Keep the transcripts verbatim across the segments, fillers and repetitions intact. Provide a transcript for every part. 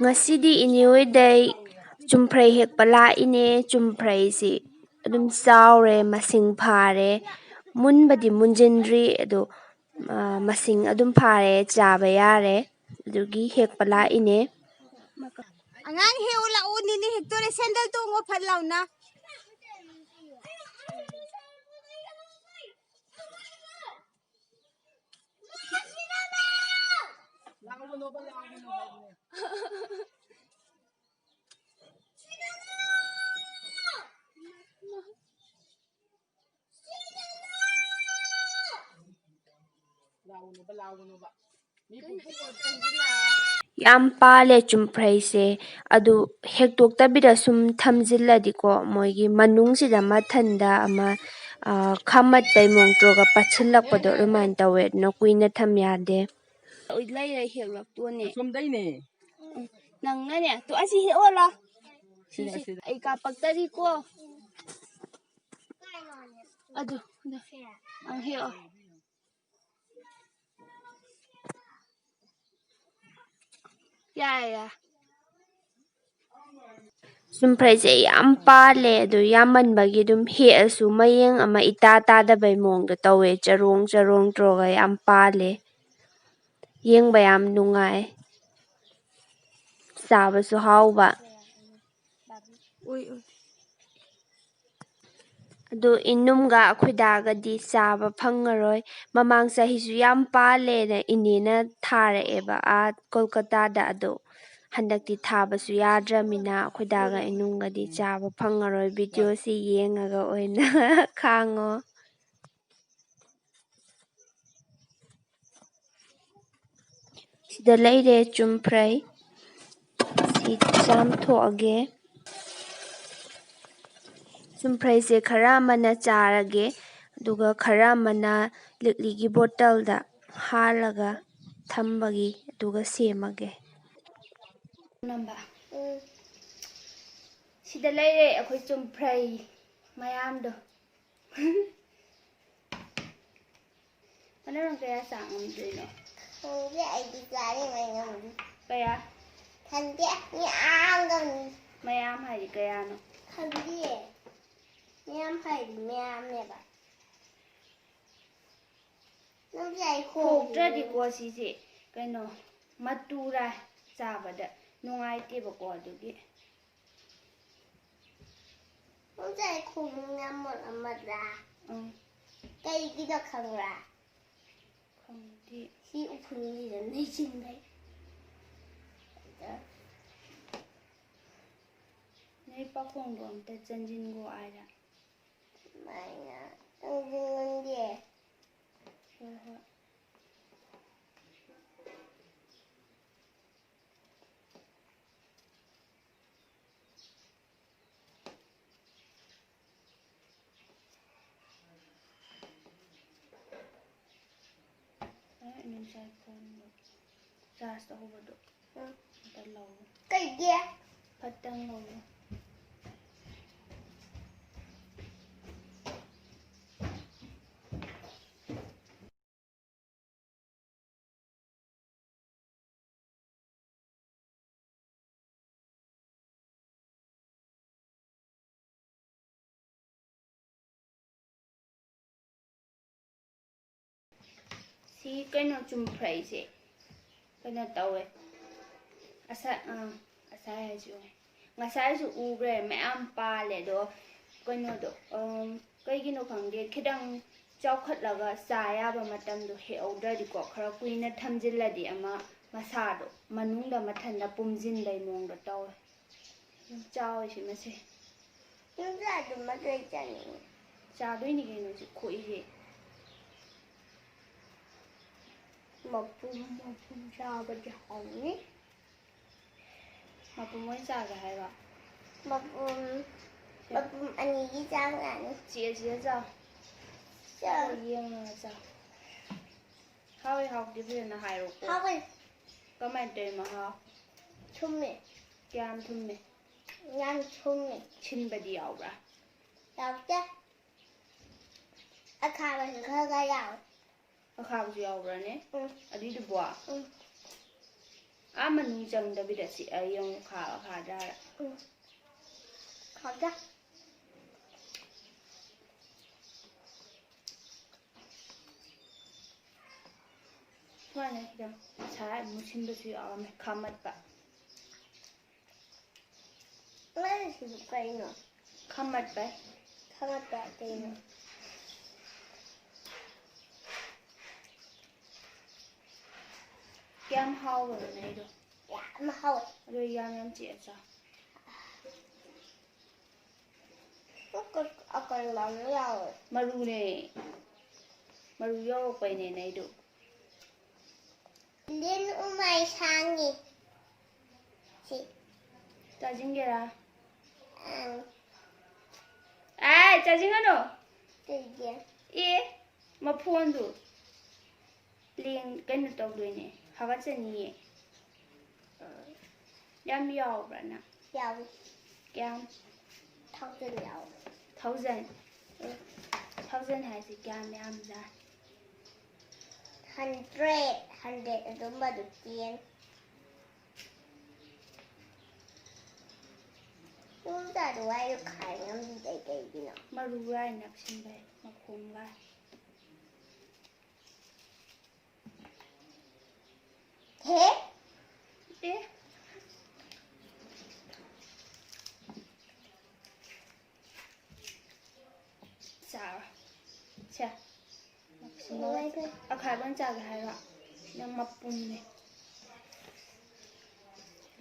ꯉꯁꯤꯗꯤ ꯏꯅꯦ ꯍꯣꯏꯗꯩ ꯆꯨꯝꯐ꯭ꯔꯩ ꯍꯦꯛꯄ ꯂꯥꯛꯏꯅꯦ꯫ ꯆꯨꯝꯐ꯭ꯔꯩꯁꯤ ꯑꯗꯨꯝ ꯆꯥꯎꯔꯦ, ꯃꯁꯤꯡ ꯐꯥꯔꯦ꯫ ꯃꯨꯟꯕꯗꯤ ꯃꯨꯟꯖꯤꯟꯗ꯭ꯔꯤ, ꯑꯗꯨ, ꯑ, ꯃꯁꯤꯡ ꯑꯗꯨꯝ ꯐꯥꯔꯦ, ꯆꯥꯕ ꯌꯥꯔꯦ꯫ ꯑꯗꯨꯒꯤ ꯍꯦꯛꯄ ꯂꯥꯛꯏꯅꯦ꯫ ꯑꯉꯥꯡ ꯍꯦꯛꯎ ꯂꯥꯛꯑꯣ, ꯅꯦꯅꯦ ꯍꯦꯛꯇꯣꯔꯦ꯫ ꯁꯦꯟꯗꯜ ꯇꯣꯡꯉꯣ ꯐꯠ ꯂꯥꯎꯅ꯫ ꯌꯥꯝ ꯄꯥꯜꯂꯦ ꯆꯨꯝꯐ꯭ꯔꯩꯁꯦ꯫ ꯑꯗꯨ ꯍꯦꯛꯇꯣꯛꯇꯕꯤꯗ ꯁꯨꯝ ꯊꯝꯖꯤꯜꯂꯗꯤꯀꯣ, ꯃꯣꯏꯒꯤ ꯃꯅꯨꯡꯁꯤꯗ ꯃꯊꯟꯗ ꯑꯃ, ꯑ, ꯈꯥꯃꯠꯄꯩ ꯃꯑꯣꯡ ꯇꯧꯔꯒ ꯄꯠꯁꯤꯜꯂꯛꯄꯗꯣ ꯑꯗꯨꯃꯥꯏꯅ ꯇꯧꯋꯦ꯫ ꯑꯗꯨꯅ ꯀꯨꯏꯅ ꯊꯝ ꯌꯥꯗꯦ꯫ ꯂꯩꯔ ꯍꯦꯛꯂꯛꯇꯣꯅꯦ꯫ ꯑꯁꯣꯝꯗꯩꯅꯦ꯫ ꯎꯝ, ꯅꯪꯅꯅꯦ꯫ ꯇꯨ, ꯑꯁꯤ ꯍꯦꯛꯑꯣꯂꯥ꯫ ꯁꯤꯅꯦ, ꯁꯤꯁꯦ ꯑꯁꯤꯗ꯫ ꯑꯩ ꯀꯥꯄꯛꯇꯔꯤꯀꯣ꯫ ꯑꯗꯨ, ꯑꯗꯨ꯫ ꯑꯪ ꯍꯦꯛꯑꯣ꯫ ꯌꯥꯔꯦ, ꯌꯥꯔꯦ꯫ ꯆꯨꯝꯐ꯭ꯔꯩꯁꯦ ꯌꯥꯝ ꯄꯥꯜꯂꯦ꯫ ꯑꯗꯨ ꯌꯥꯝꯃꯟꯕꯒꯤ ꯑꯗꯨꯝ ꯍꯦꯛꯑꯁꯨ ꯃꯌꯦꯡ ꯑꯃ ꯏꯇꯥ ꯇꯥꯗꯕꯩ ꯃꯑꯣꯡꯗ ꯇꯧꯋꯦ꯫ ꯆꯔꯣꯡ ꯆꯔꯣꯡ ꯇꯧꯔꯒ ꯌꯥꯝ ꯄꯥꯜꯂꯦ꯫ ꯌꯦꯡꯕ ꯌꯥꯝ ꯅꯨꯡꯉꯥꯏ꯫ ꯆꯥꯕꯁꯨ ꯍꯥꯎꯕ꯫ ꯎꯏ, ꯎꯏ꯫ ꯑꯗꯨ ꯏꯅꯨꯝꯒ ꯑꯩꯈꯣꯏꯗꯥꯒꯗꯤ ꯆꯥꯕ ꯐꯪꯉꯔꯣꯏ꯫ ꯃꯃꯥꯡ ꯆꯍꯤꯁꯨ ꯌꯥꯝ ꯄꯥꯜꯂꯦꯅ ꯏꯅꯦꯅ ꯊꯥꯔꯛꯑꯦꯕ, ꯑꯥ ꯀꯣꯜꯀꯇꯥꯗ꯫ ꯑꯗꯣ ꯍꯟꯗꯛꯇꯤ ꯊꯥꯕꯁꯨ ꯌꯥꯗ꯭ꯔꯃꯤꯅ ꯑꯩꯈꯣꯏꯗꯥꯒ ꯏꯅꯨꯝꯒꯗꯤ ꯆꯥꯕ ꯐꯪꯉꯔꯣꯏ꯫ ꯚꯤꯗꯤꯑꯣꯁꯤ ꯌꯦꯡꯉꯒ ꯑꯣꯏꯅ ꯈꯥꯡꯉꯣ꯫ ꯁꯤꯗ ꯂꯩꯔꯦ ꯆꯨꯝꯐ꯭ꯔꯩ꯫ ꯁꯤ ꯆꯥꯝꯊꯣꯛꯑꯒꯦ꯫ ꯆꯨꯝꯐ꯭ꯔꯩꯁꯦ ꯈꯔ ꯑꯃꯅ ꯆꯥꯔꯒꯦ, ꯑꯗꯨꯒ ꯈꯔ ꯑꯃꯅ ꯂꯤꯛꯂꯤꯒꯤ ꯕꯣꯇꯜꯗ ꯍꯥꯜꯂꯒ ꯊꯝꯕꯒꯤ, ꯑꯗꯨꯒ ꯁꯦꯝꯃꯒꯦ꯫ ꯅꯝꯕ꯫ ꯎꯝ꯫ ꯁꯤꯗ ꯂꯩꯔꯦ ꯑꯩꯈꯣꯏ ꯆꯨꯝꯐ꯭ꯔꯩ ꯃꯌꯥꯝꯗꯣ꯫ ꯃꯅꯥ ꯅꯪ ꯀꯌꯥ ꯆꯥ ꯉꯝꯗꯣꯏꯅꯣ? ꯈꯪꯗꯦ, ꯑꯩꯗꯤ ꯆꯥꯔꯤꯉꯩ ꯉꯝꯗꯦ꯫ ꯀꯌꯥ? ꯈꯪꯗꯦ, ꯃꯌꯥꯝ ꯉꯝꯅꯤ꯫ ꯃꯌꯥꯝ ꯍꯥꯏꯗꯤ ꯀꯌꯥꯅꯣ? ꯈꯪꯗꯤꯌꯦ꯫ ꯃꯌꯥꯝ ꯍꯥꯏꯗꯤ ꯃꯌꯥꯝꯅꯦꯕ꯫ ꯅꯪꯗꯤ ꯑꯩ ꯈꯣꯡ ꯈꯣꯛꯇ꯭ꯔꯗꯤꯀꯣ ꯁꯤꯁꯦ ꯀꯩꯅꯣ ꯃꯇꯨꯔꯥ ꯆꯥꯕꯗ ꯅꯨꯡꯉꯥꯏꯇꯦꯕꯀꯣ ꯑꯗꯨꯒꯤ꯫ ꯅꯪꯗꯤ ꯑꯩ ꯈꯣꯡ ꯌꯥꯝ ꯃꯣꯠꯂꯝꯃꯗ꯭ꯔꯥ? ꯎꯝ꯫ ꯀꯩꯒꯤꯅꯣ ꯈꯪꯕ꯭ꯔꯥ? ꯈꯪꯗꯦ꯫ ꯁꯤ ꯎꯐꯨꯟꯁꯤꯗ ꯂꯩꯁꯤꯟꯕꯩ꯫ ꯑꯗ ꯅꯣꯏ ꯄꯥꯈꯣꯡꯗꯣ ꯑꯝꯇ ꯆꯟꯁꯤꯟꯒꯣ ꯍꯥꯏꯔ꯫ ꯁꯨꯃꯥꯏꯅ ꯆꯟꯁꯤꯟꯒꯦ꯫ ꯍꯣꯏ ꯍꯣꯏ꯫ ꯑꯩ ꯉꯁꯥꯏ ꯐꯣꯟꯗꯣ ꯆꯥꯔꯖ ꯇꯧꯍꯧꯕꯗꯣ ꯎꯝ꯫ ꯑꯝꯇ ꯂꯧꯔꯣ꯫ ꯀꯩꯒꯤ? ꯐꯠꯇꯪ ꯂꯧꯔꯣ꯫ ꯁꯤ ꯀꯩꯅꯣ ꯆꯨꯝꯐ꯭ꯔꯩꯁꯦ ꯀꯩꯅꯣ ꯇꯧꯋꯦ꯫ ꯑꯁꯥ-, ꯑꯥ, ꯉꯁꯥꯏ ꯍꯥꯏꯁꯨ ꯉꯁꯥꯏꯁꯨ ꯎꯈ꯭ꯔꯦ, ꯃꯌꯥꯝ ꯄꯥꯜꯂꯦ꯫ ꯑꯗꯣ ꯀꯩꯅꯣꯗꯣ, ꯎꯝ, ꯀꯩꯒꯤꯅꯣ ꯈꯪꯗꯦ, ꯈꯤꯇꯪ ꯆꯥꯎꯈꯠꯂꯒ ꯆꯥ ꯌꯥꯕ ꯃꯇꯝꯗꯣ ꯍꯦꯛꯍꯧꯗ꯭ꯔꯗꯤꯀꯣ, ꯈꯔ ꯀꯨꯏꯅ ꯊꯝꯖꯤꯜꯂꯗꯤ ꯑꯃ ꯃꯁꯥꯗꯣ ꯃꯅꯨꯡꯗ ꯃꯊꯟꯇ ꯄꯨꯝꯁꯤꯟꯕꯩ ꯃꯑꯣꯡꯗ ꯇꯧꯋꯦ꯫ ꯌꯥꯝ ꯆꯥꯎꯋꯦ ꯁꯤꯃꯁꯦ꯫ ꯅꯪꯁꯨ ꯑꯗꯨꯃꯛ ꯂꯣꯏ ꯆꯥꯅꯤꯡꯉꯤ? ꯆꯥꯗꯣꯏꯅꯤ ꯀꯩꯅꯣ ꯁꯤ ꯈꯣꯛꯏꯁꯦ꯫ ꯃꯄꯨꯝ ꯃꯄꯨꯝ ꯆꯥꯕꯗꯤ ꯍꯥꯎꯅꯤ꯫ ꯃꯄꯨꯝ ꯑꯣꯏꯅ ꯆꯥꯒꯦ ꯍꯥꯏꯔꯣ? ꯃꯄꯨꯝ, ꯁꯦ꯫ ꯃꯄꯨꯝ ꯑꯅꯤꯒꯤ ꯆꯥꯡ ꯌꯥꯅꯤ꯫ ꯆꯤꯛꯑ ꯆꯤꯛꯑ ꯆꯥꯎ꯫ ꯆꯥꯎ꯫ ꯌꯦꯡꯉꯒ ꯆꯥꯎ꯫ ꯍꯥꯎꯏ ꯍꯥꯎꯇꯦ ꯐꯖꯅ ꯍꯥꯏꯔꯣꯀꯣ꯫ ꯍꯥꯎꯋꯦ꯫ ꯀꯃꯥꯏꯅ ꯇꯧꯔꯤ ꯃꯍꯥꯎ? ꯊꯨꯝꯃꯦ꯫ ꯀꯌꯥꯝ ꯊꯨꯝꯃꯦ? ꯌꯥꯝ ꯊꯨꯝꯃꯦ꯫ ꯁꯤꯟꯕꯗꯤ ꯌꯥꯎꯕ꯭ꯔꯥ? ꯌꯥꯎꯗꯦ꯫ ꯑꯈꯥꯕꯁꯨ ꯈꯔ ꯈꯔ ꯌꯥꯎꯋꯦ꯫ ꯑꯈꯥꯕꯁꯨ ꯌꯥꯎꯕ꯭ꯔꯥꯅꯦ? ꯎꯝ꯫ ꯑꯗꯨꯏꯗꯨꯕꯣ? ꯎꯝ꯫ ꯑꯥ ꯃꯅꯨꯡ ꯆꯪꯗꯕꯤꯗ ꯆꯤꯛꯑ ꯌꯦꯡꯉꯨ, ꯈꯥꯕ ꯈꯥꯗ꯭ꯔꯥ ꯍꯥꯏꯔ꯫ ꯎꯝ꯫ ꯈꯥꯗꯦ꯫ ꯁꯨꯃꯥꯏꯅ ꯈꯤꯇꯪ ꯉꯁꯥꯏ ꯃꯨꯁꯤꯟꯕꯁꯨ ꯌꯥꯎꯔꯝꯃꯦ, ꯈꯥꯃꯠꯄ꯫ ꯅꯪꯒꯤꯁꯤꯕꯨ ꯀꯩꯅꯣ? ꯈꯥꯃꯠꯄꯩ꯫ ꯈꯥꯃꯠꯄ ꯀꯩꯅꯣ? ꯀꯌꯥꯝ ꯍꯥꯎꯕꯅꯣ ꯅꯩꯗꯣ? ꯌꯥꯝ ꯍꯥꯎꯋꯦ꯫ ꯑꯗꯣ ꯌꯥꯝ ꯌꯥꯝ ꯆꯤꯛꯑ ꯆꯥꯎ꯫ ꯑꯀꯪꯕ ꯑꯃ ꯌꯥꯎꯋꯦ꯫ ꯃꯔꯨꯅꯦ꯫ ꯃꯔꯨ ꯌꯧꯔꯛꯄꯩꯅꯦ ꯅꯩꯗꯣ꯫ ꯂꯤꯟ ꯎꯃꯥꯏ ꯁꯥꯡꯉꯤ꯫ ꯁꯤ꯫ ꯆꯥꯁꯤꯟꯒꯦꯔꯥ? ꯑꯪ꯫ ꯑꯦ, ꯆꯥꯁꯤꯟꯒꯅꯨ꯫ ꯀꯩꯒꯤ? ꯑꯦ, ꯃꯐꯣꯟꯗꯨ꯫ ꯂꯦꯡ-, ꯀꯩꯅꯣ ꯇꯧꯗꯣꯏꯅꯦ꯫ ꯍꯥꯒꯠꯆꯅꯤꯌꯦ꯫ ꯑꯪ꯫ ꯌꯥꯝ ꯌꯥꯎꯕ꯭ꯔꯥ ꯅꯪ? ꯌꯥꯎꯏ꯫ ꯀꯌꯥꯝ? ꯊꯥꯎꯖꯟ ꯌꯥꯎꯏ꯫ ꯊꯥꯎꯖꯟ? ꯎꯝ꯫ ꯊꯥꯎꯖꯟ ꯍꯥꯏꯁꯤ ꯀꯌꯥꯝ ꯌꯥꯝꯖꯥꯠ? ꯍꯟꯗ꯭ꯔꯦꯠ, ꯍꯟꯗ꯭ꯔꯦꯠ ꯑꯗꯨꯝꯕꯗꯨ ꯇꯦꯟ꯫ ꯏꯗꯣꯝꯆꯥꯗꯨ ꯋꯥꯏꯗꯨ ꯈꯥꯏ ꯉꯝꯗ꯭ꯔꯤꯗꯩ ꯀꯩꯒꯤꯅꯣ? ꯃꯔꯨ ꯂꯥꯏ ꯅꯞꯁꯤꯟꯕꯩ ꯃꯈꯣꯡ ꯂꯥꯏ꯫ ꯍꯦ? ꯑꯦ꯫ ꯆꯥꯔꯣ꯫ ꯁꯦ꯫ ꯅꯨꯡꯉꯥꯏꯇꯦ꯫ ꯑꯈꯥꯏꯕ ꯑꯣꯏꯅ ꯆꯥꯒꯦ ꯍꯥꯏꯔꯣ? ꯅꯪ ꯃꯄꯨꯝꯅꯦ꯫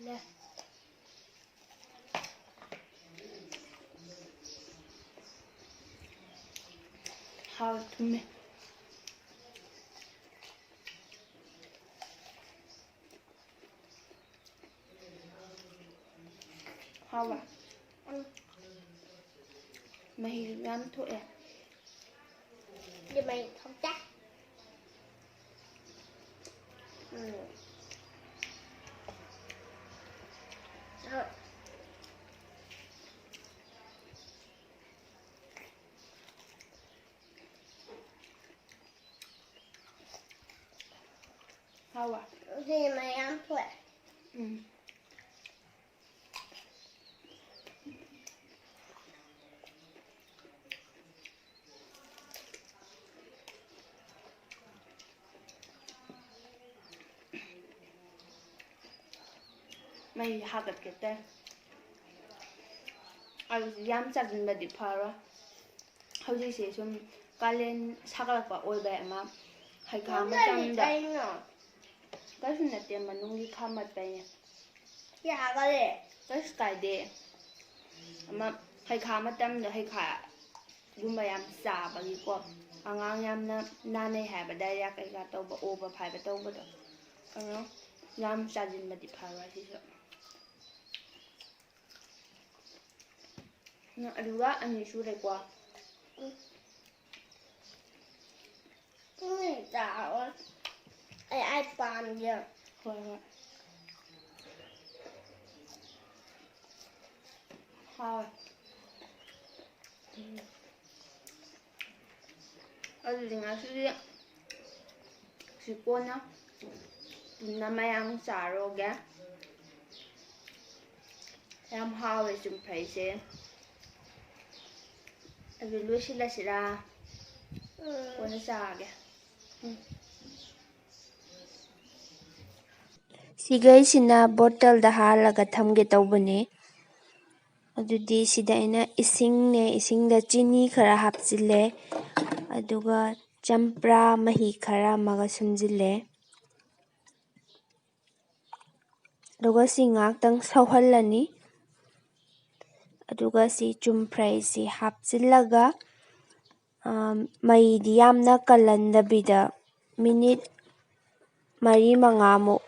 ꯂꯦ꯫ ꯍꯥꯎ ꯊꯨꯝꯃꯦ꯫ ꯍꯥꯎꯕ? ꯎꯝ꯫ ꯃꯍꯤꯁꯨ ꯃꯌꯥꯝ ꯊꯣꯛꯑꯦ꯫ ꯁꯤ ꯃꯍꯤ ꯊꯣꯛꯇꯦ꯫ ꯎꯝ꯫ ꯍꯥꯎꯕ? ꯁꯤ ꯃꯌꯥꯝ ꯊꯣꯛꯑꯦ꯫ ꯎꯝ꯫ ꯃꯩ ꯍꯥꯒꯠꯀꯦ ꯇꯧꯔꯦ꯫ ꯑꯗꯨꯁꯨ ꯌꯥꯝ ꯆꯥꯁꯤꯟꯕꯗꯤ ꯐꯔꯣꯏ꯫ ꯍꯧꯖꯤꯛꯁꯦ ꯁꯨꯝ ꯀꯥꯂꯦꯟ ꯁꯥꯒꯠꯂꯛꯄ ꯑꯣꯏꯕꯩ ꯑꯃ ꯍꯩꯈꯥ ꯃꯇꯝꯗ ꯀꯩꯅꯣ? ꯀꯩꯁꯨ ꯅꯠꯇꯦ, ꯃꯅꯨꯡꯒꯤ ꯈꯥꯃꯠꯄꯩꯅꯦ꯫ ꯌꯥꯒꯔꯦ꯫ ꯀꯩꯁꯨ ꯀꯥꯏꯗꯦ꯫ ꯑꯃ ꯍꯩꯈꯥ ꯃꯇꯝꯗ ꯍꯩꯈꯥꯒꯨꯝꯕ ꯌꯥꯝ ꯆꯥꯕꯒꯤꯀꯣ, ꯑꯉꯥꯡ ꯌꯥꯝꯅ ꯅꯥꯅꯩ ꯍꯥꯏꯕ, ꯗꯥꯏꯔꯤꯌꯥ ꯀꯩꯀꯥ ꯇꯧꯕ, ꯑꯣꯕ ꯐꯥꯏꯕ ꯇꯧꯕꯗꯣ, ꯑꯗꯣ ꯌꯥꯝ ꯆꯥꯁꯤꯟꯕꯗꯤ ꯐꯔꯣꯏ ꯁꯤꯁꯨ꯫ ꯎꯝ, ꯑꯗꯨꯒ ꯑꯅꯤ ꯁꯨꯔꯦꯀꯣ꯫ ꯎꯝ꯫ ꯎꯝ, ꯆꯥꯔꯣꯏ꯫ ꯑꯩ, ꯑꯩ ꯄꯥꯝꯗꯦ꯫ ꯍꯣꯏ, ꯍꯣꯏ꯫ ꯍꯥꯎꯋꯦ꯫ ꯎꯝ꯫ ꯑꯗꯨꯗꯤ ꯉꯁꯤꯗꯤ ꯁꯤ ꯀꯣꯟꯅ ꯄꯨꯟꯅ ꯃꯌꯥꯝ ꯆꯥꯔꯣꯒꯦ꯫ ꯌꯥꯝ ꯍꯥꯎꯋꯦ ꯆꯨꯝꯐ꯭ꯔꯩꯁꯦ꯫ ꯑꯗꯨ ꯂꯣꯏꯁꯤꯜꯂꯁꯤꯔꯥ? ꯎꯝ꯫ ꯀꯣꯟꯅ ꯆꯥꯒꯦ꯫ ꯎꯝ꯫ ꯁꯤꯈꯩꯁꯤꯅ ꯕꯣꯇꯜꯗ ꯍꯥꯜꯂꯒ ꯊꯝꯒꯦ ꯇꯧꯕꯅꯦ꯫ ꯑꯗꯨꯗꯤ ꯁꯤꯗ ꯑꯩꯅ ꯏꯁꯤꯡꯅꯦ, ꯏꯁꯤꯡꯗ ꯆꯤꯅꯤ ꯈꯔ ꯍꯥꯞꯆꯤꯜꯂꯦ, ꯑꯗꯨꯒ ꯆꯝꯄ꯭ꯔꯥ ꯃꯍꯤ ꯈꯔ ꯑꯃꯒ ꯁꯨꯝꯖꯤꯜꯂꯦ꯫ ꯑꯗꯨꯒ ꯁꯤ ꯉꯥꯛꯇꯪ ꯁꯧꯍꯜꯂꯅꯤ꯫ ꯑꯗꯨꯒ ꯁꯤ ꯆꯨꯝꯐ꯭ꯔꯩꯁꯤ ꯍꯥꯞꯆꯤꯜꯂꯒ, ꯑ, ꯃꯩꯗꯤ ꯌꯥꯝꯅ ꯀꯜꯍꯟꯗꯕꯤꯗ ꯃꯤꯅꯤꯠ ꯃꯔꯤ ꯃꯉꯥꯃꯨꯛ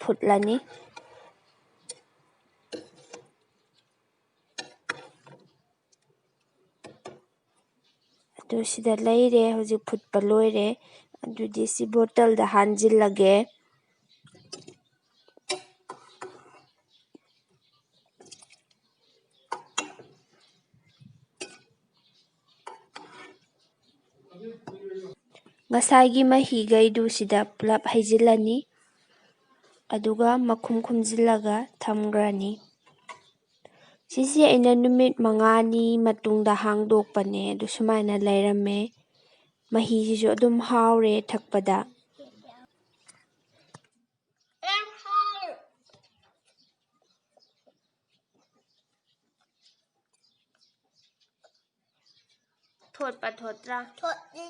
ꯐꯨꯠꯂꯅꯤ꯫ ꯑꯗꯨ ꯁꯤꯗ ꯂꯩꯔꯦ, ꯍꯧꯖꯤꯛ ꯐꯨꯠꯄ ꯂꯣꯏꯔꯦ꯫ ꯑꯗꯨꯗꯤ ꯁꯤ ꯕꯣꯇꯜꯗ ꯍꯥꯟꯖꯤꯜꯂꯒꯦ꯫ ꯉꯁꯥꯏꯒꯤ ꯃꯍꯤꯈꯩꯗꯨ ꯁꯤꯗ ꯄꯨꯂꯞ ꯍꯩꯖꯤꯜꯂꯅꯤ꯫ ꯑꯗꯨꯒ ꯃꯈꯨꯝ ꯈꯨꯝꯖꯤꯜꯂꯒ ꯊꯝꯈ꯭ꯔꯅꯤ꯫ ꯁꯤꯁꯦ ꯑꯩꯅ ꯅꯨꯃꯤꯠ ꯃꯉꯥꯅꯤ ꯃꯇꯨꯡꯗ ꯍꯥꯡꯗꯣꯛꯄꯅꯦ꯫ ꯑꯗꯨ ꯁꯨꯃꯥꯏꯅ ꯂꯩꯔꯝꯃꯦ꯫ ꯃꯍꯤꯁꯤꯁꯨ ꯑꯗꯨꯝ ꯍꯥꯎꯔꯦ ꯊꯛꯄꯗ꯫ ꯊꯣꯠꯄ ꯊꯣꯠꯇ꯭ꯔꯥ? ꯊꯣꯠꯂꯤ꯫